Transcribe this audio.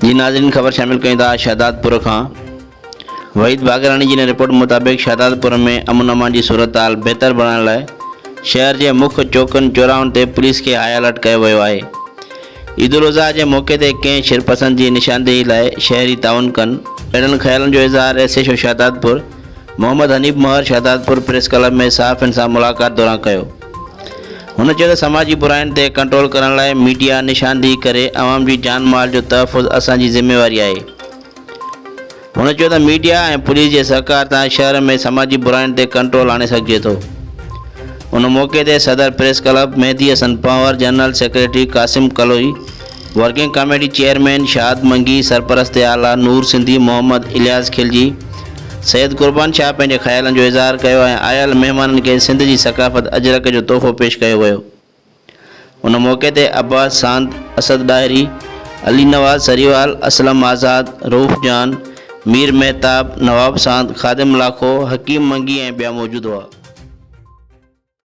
جي ناظرين خبر شامل ڪيون ٿا شهدادپور کان وحيد باگراڻي جي رپورٽ مطابق شهدادپور ۾ امن امان جي صورتحال بهتر بڻائڻ لاء شهر جي مک چوڪن چوراهن تي پوليس کي هاء الرٽ ڪيو ويو آهي عيد الاضحيٰ جي موقعي تي ڪنهن شرپسند جي نشاندهي لاء شهري تعاون ڪن اهڙن خيالن جو اظهار S H O Shahdadpur Muhammad Hanif Mahar Shahdadpur press club ۾ صحافين سان ملاقات دوران ڪيو. هن چيو ته سماجي براين تي ڪنٽرول ڪرڻ لاء ميڊيا نشاندهي ڪري عوام جي جان مال جو تحفظ اسان جي ذميواري آهي. هن چيو ته ميڊيا ۽ پوليس جي سهڪار سان شهر ۾ سماجي براين تي ڪنٽرول آڻي سگهجي ٿو. ان موقعي تي صدر press club Mehdi Hassan Panhwar, general secretary Qasim Kaloi, working committee chairman Shad Mangi, سرپرست اعليٰ نور سنڌي، محمد الياس خلجي، سيد قربان شاهه پنهنجي خيالن جو اظهار ڪيو ۽ آيل مهمانن کي سنڌ جي ثقافت اجرڪ جو تحفو پيش ڪيو ويو. ان موقعي تي عباس ساند، اسد ڏاهري، علي نواز سريوال، اسلم آزاد، رئوف جان، مير مهتاب، نواب ساند، خادم لاکو، حڪيم منگي ۽ ٻيا موجود هئا.